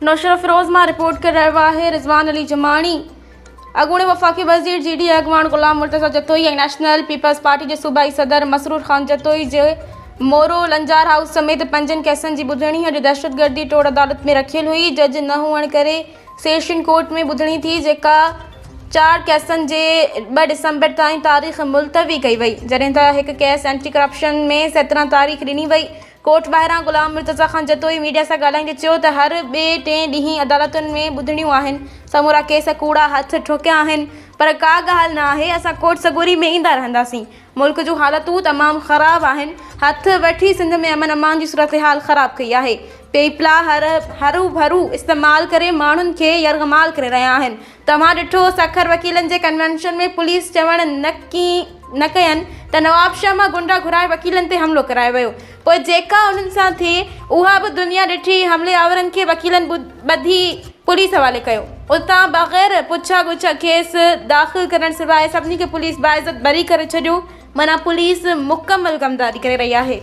نوشهروفيروز مان رپورٽ ڪري رهيو آهي رضوان علي جماڻي. اڳوڻي وفاقي وزير جي ڊي اي اڳواڻ Ghulam Murtaza Jatoi ۽ national peoples party جي صوبائي صدر مسرور خان جتوئي جي مورو لنجار هائوس سميت پنجن ڪيسن جي ٻڌڻي اڄ دهشتگردي ٽوڙ عدالت ۾ رکيل هئي جج نه هئڻ ڪري سيشن ڪورٽ ۾ ٻڌڻي ٿي جيڪا چار ڪيسن جي 2 ڊسمبر تائين تاريخ ملتوي ڪئي وئي جڏهن ته هڪ ڪيس اينٽي ڪرپشن ۾ 17 تاريخ ڏني وئي ڪورٽ ٻاهران غلام مرتضيٰ خان جتوئي ميڊيا سان ڳالهائيندي چيو ته هر ٻئي ٽئين ڏينهن عدالتن ۾ ٻڌڻيون آهن، سمورا ڪيس ڪوڙا هٿ ٺوڪيا آهن پر ڪا ڳالهه نه آهي، اسان ڪورٽ سڳوري ۾ ايندا رهنداسين، ملڪ جون حالتون تمام خراب آهن، هٿ وٺي سنڌ ۾ امن امان جي صورتحال خراب ڪئي آهي، پيپلا هروڀرو استعمال ڪري ماڻهن کي يرغمال ڪري رهيا آهن، توهان ڏٺو سکر وڪيلن جي ڪنوينشن ۾ پوليس چوڻ نه ڪين ته نوابشاهه مان گنڊا گهرائي وڪيلن تي حملو ڪرايو ويو پوء جيڪا انهن سان ٿي اها به دنيا ڏٺي حملي آورن کي وڪيلن ٻڌي پوليس حوالي ڪيو اتان بغير پڇا ڳڇا کيس داخل ڪرڻ سواء سڀني کي پوليس باعزت بري ڪري ڇڏيو معنيٰ پوليس مڪمل غمداري ڪري رهي آهي.